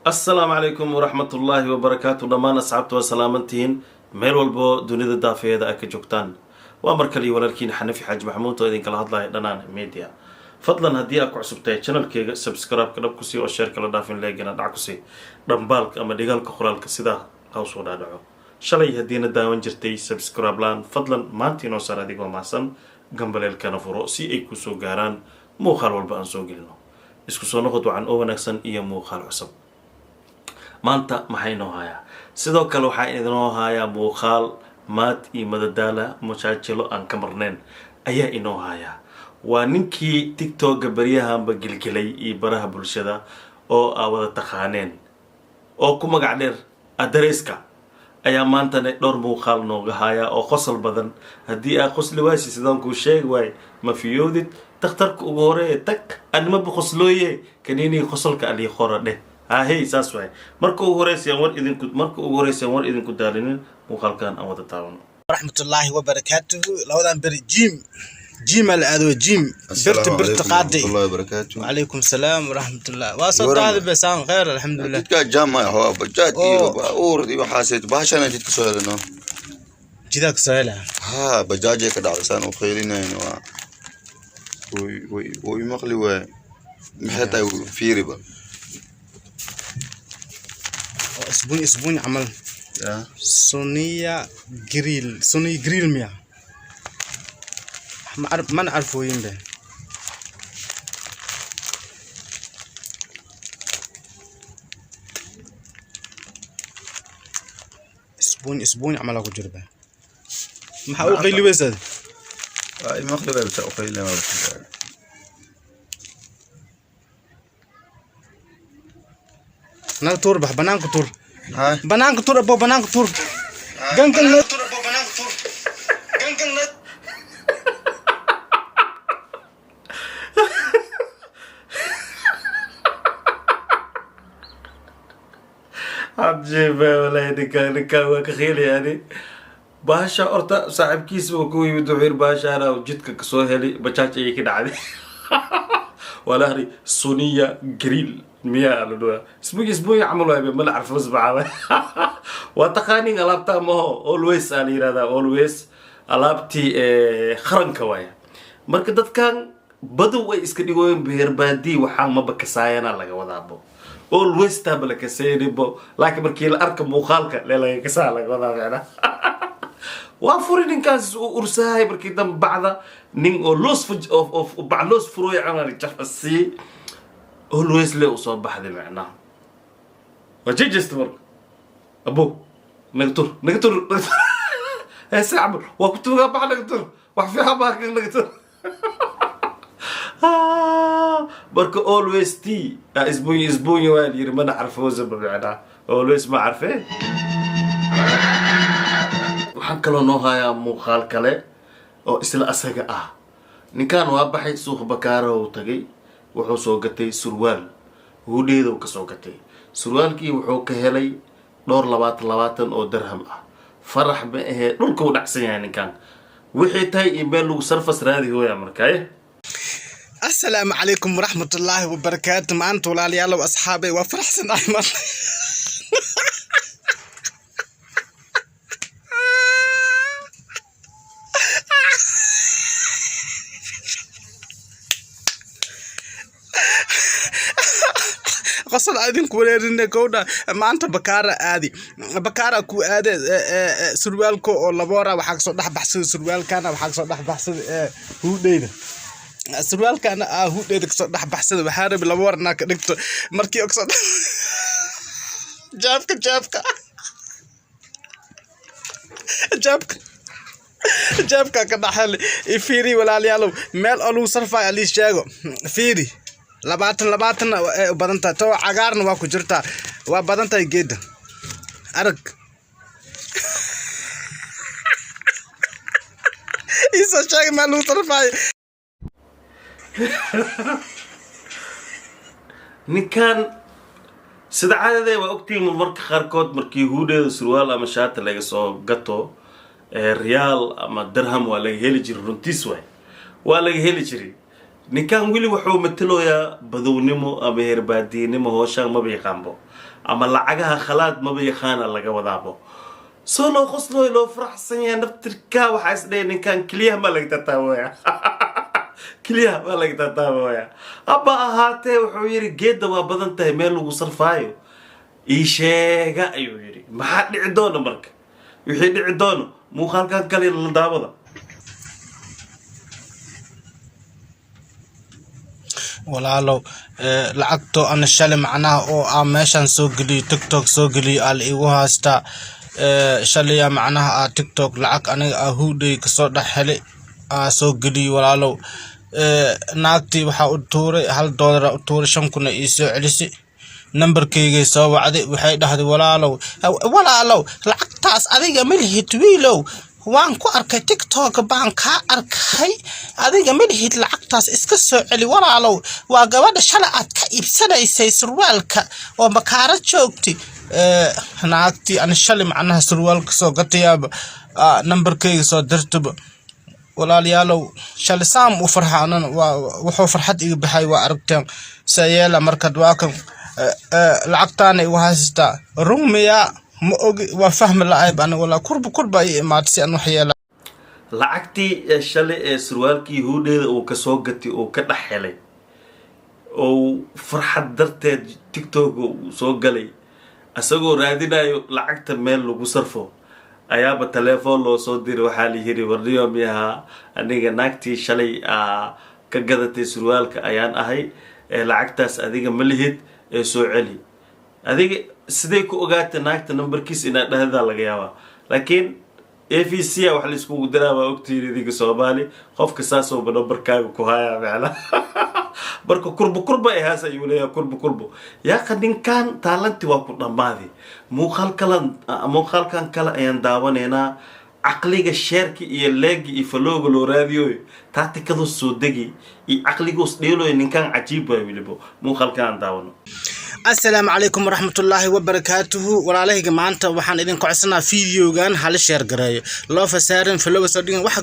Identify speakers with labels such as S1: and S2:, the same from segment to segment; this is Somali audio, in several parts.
S1: Asalaamu calaykum waraxmatullaahi wabarakaatu. Dhammaan asxaabta waa salaamantihiin meel walbo dunida daafeeda ay ka joogtaan. Waa mar kale iyo walaalkiin Xanafi Xaaji Maxamuud oo idinkala hadlaya Dhanaan Media. Fadlan, haddii aad ku cusubtahay channelkeyga, subscribe-ka dhab kusii oo share kala dhaafin, leegana dhac kusii, dhambaalka ama dhigaalka qoraalka sidaa ha usoo dhaadhaco. Shalay haddiina daawan jirtay subscribe laan, fadlan maanta inoo saar adigoo mahadsan, gambaleelkana furo si ay kusoo gaaraan muuqaal walba aan soo gelino. Isku soo noqod wacan oo wanaagsan iyo muuqaal cusub. Maanta maxaa inoo hayaa? Sidoo kale waxaa inoo hayaa muuqaal maad iyo madadaala, mujaajilo aan ka marnayn ayaa inoo hayaa. Waa ninkii TikToka baryahanba gelgelay iyo baraha bulshada oo aa wada taqaaneen oo ku magac dheer Adareyska ayaa maantana dhowr muuqaal nooga hayaa oo qosol badan. Haddii aa qosli waaysi, sidaan kuu sheegi waay, ma fiyoodid. Dakhtarka ugu horeeye tag, animaba qoslooye, kaniinii qosolka alii qora dheh. Hahey, saas waay. Marka ugu horeysa aan war idinku daalinin, muuqaalkan aan wada taabano.
S2: Waraxmatullaahi wabarakaatuhu. Labadan beri gym gym aa la aado, gym birta birta qaaday.
S3: Warahmatullahi wabarakaatu.
S2: Wacalaykum salaam waraxmatullah. Waa soo
S3: Warama.
S2: daadi besaan khayr, alxamdulilah.
S3: Jidkaa jaam ah, waa bajaaj iyo
S2: Oo.
S3: Baabuur iyo waxaas bahashana jidka soo helano.
S2: Jidaa kasoo hela.
S3: Ha, bajaajay ka dhacday, saan u qaylinayno, waa way way way maqli waay. Maxay tahay? Fiiriba.
S2: Oo isbuun isbuun camal.
S3: Ya.
S2: Suniya Grill, Suniya Grill miya? Ma arf, mana arfooyin be. Isbuun isbuun camal aa ku jira be. Maxaa u qayli weysaad?
S3: Waa i maqli waay, bisa u qaylinay waa.
S2: Naga tuur, bax banaanka tuur.
S3: Ha.
S2: Banaanka tuur, abo, banaanka tuur. Gankan na tuur, abo, banaanka tuur. Gankan na.
S1: Cajiib walahi, ninkaan waa ka khiilayani. Bahasha horta saaxiibkiisa uu ku yimid, wuxuu yiri bahashaana jidka kasoo helay, bajaaj ayay ka dhacday. Walahri Suniya Grill miyaa la dhahaa? Isbuuy isbuuy camal waay, mala carfos bacaba. Waa taqaanin alaabta maho, Always aa la yirahdaa, Always alaabtii qaranka waaya. Marka dadkan badow ay iska dhigooyin beerbaadii, waxaan maba kasaayana laga wadaabo, Always taaba la kasaynibo, laakiin markii la arka muuqaalka lee laga kasaa laga wadaa. Micna waa furi ninkaas uu ursahay. Markii dambe bacda nin oo loos fuj oo bac loos furooy camal jaf sii Always le usoo baxday. Macnaha waa jejesta. Marka abo, naga tur, naga tur, heese camal waa ku tuugaa, bax naga tur, wax fiican baa kan, naga tur. Marka Always t isbuuny isbuuny waa la yiri, mana carfoosaba. Macnaha Always ma carfee. Waxaan kaloo noo hayaa muuqaal kale oo isla asaga ah. Ninkan waa baxay, suuqa Bakaara uu tagay, wuxuu soo gatay surwaal, huudheedow ka soo gatay. Surwaalkii wuxuu ka helay dhowr labaatan labaatan oo dirham ah. Farax ma ahee, dhulka uu dhacsan yahay ninkan. Wixii tahay iyo meel lagu sarfas raadi hooya markaye.
S2: Asalaamu calaykum waraxmatullaahi wabarakaatu. Maanta, walaalayaalow, asxaabay, waa faraxsanahay maanta. Qosol aan idinku wareerine gowdha. Maanta Bakaara aadi, Bakaara ku aade surwaalka oo laboora waxaa kasoo dhex baxsaday. Surwaalkana waxaa kasoo dhex baxsaday huudheyda. Surwaalkana aa huudheyda kasoo dhex baxsaday. Waxaa rabi laba war inaa ka dhigto. Markii oo kasoo jaabka jaabka jaabka jaabka ka dhaxel. Fiiri, walaalayaalow, meel oo lagu sarfayo alii sheego. Fiiri, labaatan labaatanna ay u badan tahay, too cagaarna waa ku jirtaa, waa badan tahay. Geeda arag, iisoo sheega meel lagu sarfayo.
S1: Ninkan sida caadada waa ogtihiin, marka qaarkood markii huudheeda surwaal ama shaati laga soo gato, riyaal ama dirham waa laga heli jiray. Runtiis waay, waa laga heli jiray. Ninkan weli wuxuu matelooyaa badownimo ama herbaadiinimo. Hooshaan maba yaqaanbo ama lacagaha khalaad maba yaqaana laga wadaabo. Soo loo qoslooy, loo faraxsan yahay naftirka. Waxaa is dhaya, ninkan keliyaha ma laga tataabooya, keliyaha ma laga tataabooya. Haba ahaatee, wuxuu yidhi geedda waa badan tahay, meel lagu sarfaayo ii sheega, ayuu yidhi. Maxaa dhici doona marka? Wixii dhici doono muuqaalkan kale la daawada.
S2: Walaalow, lacagto ana shalay macnaha oo aa meeshan soo geliyo, TikTok soo geliyo, aa la igu haystaa. Shalaya macnaha aa TikTok lacag aniga aa huudhay kasoo dhex helay aa soo geliyo, walaalow. Naagtii waxaa u tuuray $1 u tuuray, 5,000 ii soo celisay. Nambarkaygay soo wacday, waxay dhahday, "Walaalow, walaalow, lacagtaas adiga ma lihid. Wiilow, waan ku arkay, TikTok baan kaa arkay, adiga ma lihid lacagtaas, iska soo celi, walaalow. Waa gabadha shalay aad ka iibsanaysay surwaalka oo bakaaro joogtay." Naagtii ani shalay macnaha surwaalka soo gatayaaba nambarkayga soo dirtaba. Walaalayaalow, shalay saam u farxaanan, waa wuxuu farxad iga baxay, waa aragteen. Sayeela markaad waa kan lacagtaana igu haystaa, run miyaa? Ma ogi, waa fahmi la-ayb aniga walaa. Kurba kurba ii imaatay si aan wax yeela.
S1: Lacagtii ee shalay ee surwaalkii huudheeda uu kasoo gatay uu ka dhex helay oo farxad darteed TikTok uu soo galay isagoo raadinayo lacagta meel lagu sarfo, ayaaba telefoon loo soo diray. Waxaa la yiri, "Warniyo miyaha, aniga naagtii shalay aa ka gadatay surwaalka ayaan ahay ee lacagtaas adiga ma lihid ee soo celi." Adiga sidee ku ogaatay naagta nambarkiis inaad dhahdaa laga yaabaa, laakiin AVC a wax laiskugu diraa, waa ogtihiin idinka Soomaali, qofka saasooba nambarkaaga ku hayaa micna. Marka kurbo kurba ay haas ayuu leeyahay, kurbo kurbo yaaqa. Ninkan taalanti waa ku dhammaaday. Muuqaal kale, muuqaalkan kale ayaan daawanaynaa. Caqliga share-ka iyo like-ga iyo follow-ga loo raadiyoy, taatikadu soo degi iyo caqligoos dheeloy. Ninkan cajiib waay welibo. Muuqaalkan aan daawano.
S2: Asalaamu calaykum waraxmatullaahi wabarakaatuhu. Walaalahayga, maanta waxaan idin codsanaa videogan hala share gareeyo, loo fasaarin, follow soo dhigan wax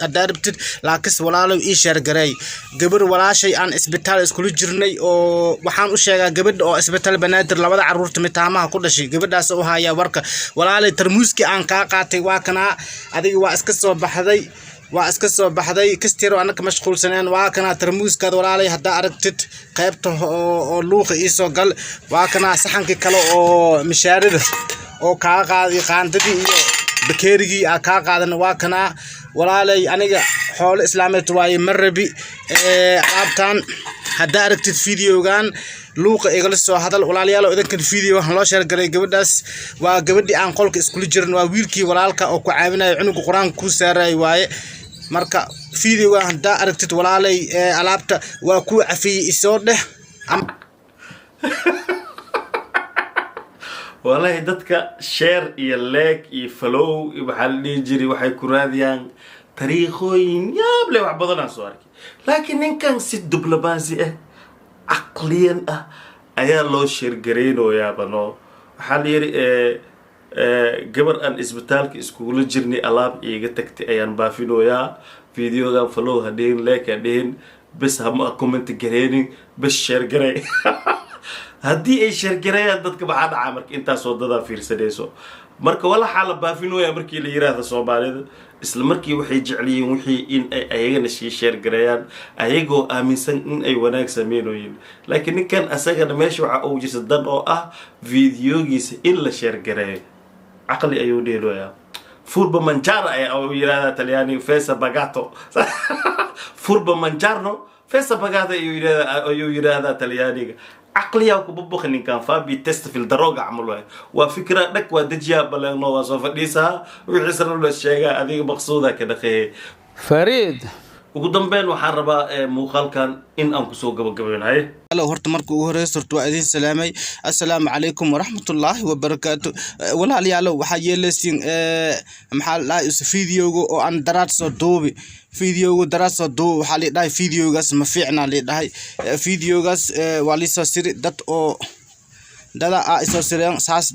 S2: haddaa rabtid, laakiinse walaalow ii share gareey. Gabar walaashay aan isbitaal iskula jirnay oo waxaan u sheegaa gabadha oo isbitaal Banaadir labada caruurta mitaamaha ku dhashay, gabadhaas u hayaa warka. Walaalay, tarmuuskii aan kaa qaatay waa kanaa. Adiga waa iska soo baxday, waa iska soo baxday kastiro, annaka mashquulsaneen. Waa kanaa tarmuuskaad, walaalay, haddaa aragtid qaybta oo luuqa iisoo gal. Waa kanaa saxankii kale oo mishaarida oo kaa qaaday, qaandadii iyo bakeerigii aa kaa qaadan, waa kanaa. Walaalay, aniga xoolo islaameed waaye, ma rabi alaabtan. Haddaa aragtid videogan, luuqa igala soo hadal. Walaalayaal, idinkan video waxaan loo share garay. Gabadhaas waa gabadhii aan qolka iskula jirin, waa wiilkii walaalka oo ku caawinaya cunuga Qur-aanka kuu saaraya waaye. Marka videogan haddaa aragtid, walaalay, alaabta waa kuu cafiyey, isoo dheh.
S1: Wallaahi dadka share iyo like iyo follow iyo waxaa la dhihi jiray waxay ku raadiyaan tariikhooyin yaab leh. Wax badan aan soo arkay, laakiin ninkan si diblomaasi ah, caqliyan ah ayaa loo share garaynayaa bano. Waxaa la yidhi, gabar aan isbitaalka iskugula jirnay alaab iiga tagtay ayaan baafinoyaa. Videogan follow ha dhihin, like ha dhihin, bes hama comment gareynin, bes share garay. Haddii ay share gareeyaan dadka, maxaa dhacaa marka? Intaasoo dadaa fiirsanayso. Marka walaxaa la baafinooya markii la yiraahdo, Soomaalida isla markii waxay jecliyiin wixii in ay ayagana sii share gareeyaan, ayagoo aaminsan in ay wanaag sameynooyin. Laakiin ninkan asagana meesha waxaa ugu jirta dan oo ah videogiisa in la share gareeyo. Caqli ayuu dheelooyaa. "Furbo mangiare" ayaa uu yirahdaa Talyaaniga, "fesa pagato". "Furbo mangiarno fesa pagato" ayuu yiraahdaa Talyaaniga. Caqliyaa kubaboqa ninkan. Fabi test fil daroga camal waay. Waa fikra dhag, waa dejiyaa, baleegno, waa soo fadhiisaa, wixiisana la sheegaa, adiga maqsuuda ka dhaqeeyay.
S4: Fariid.
S1: Ugu dambeyn waxaan rabaa muuqaalkan in aan kusoo gabagabaynahay.
S2: Halo, horta marka ugu horeysa horta waa idin salaamay. Assalaamu calaykum waraxmatullaahi wabarakaatu. Walaalayaalow, waxaa yeelaysiin, maxaa la dhahay, is videoga oo aan daraad soo duubi, videoga daraad soo duubi, waxaa la dhahay videogaas ma fiicna la dhahay. Videogaas waa liisoo siri, dad oo dada aa isoo sireen, saas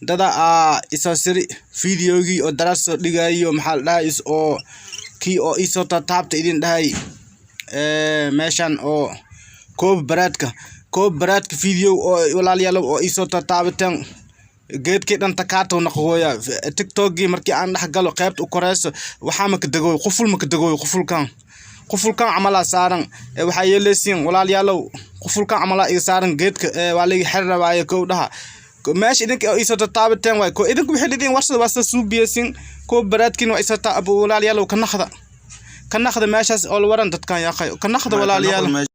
S2: dada aa isoo siri videogii oo daraad soo dhigayo, maxaa la dhahay, is oo kii oo isoo taabta idin dhahay. Meeshan oo koob baraadka, koob baraadka video oo walaalayaal oo iisoo tataabateen, geedkii dhan takaato noqoya. TikTokgii markii aan dhex galo, qaybta u koreyso waxaa maka degooy, quful maka degooy. Qufulkan, qufulkan camalaa saaran. Waxaa yeeleysiin, walaalayaalow, qufulkan camalaa iga saaran geedka. Waa laiga xiri rabaaye. Kow dhaha meesha idinka oo iisoo tataabateen waay. Ko idinka wixii idin warsada waa sida suubiyeysiin. Koob baraadkiin waa isoo walaalayaalow, ka naqda, ka naqda meeshaas oo la waran dadkan yaaqay, ka naqda, walaalayaal.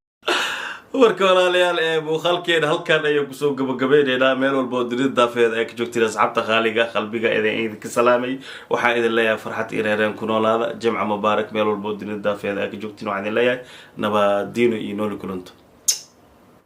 S1: Marka walaalayaal, ee muuqaalkeena halkan ayaan kusoo gabagabeyneynaa. Meel walba oo dunida daafeed ay ka joogtiin, asxaabta qaaliga qalbiga idinka salaamay. Waxaan idin leeyahay farxad iyo reereen ku noolaada. Jimca mubaarak. Meel walba oo dunida daafeed ay ka joogtiin, waxaan idin leeyahay nabadiino iyo nooli kulanto.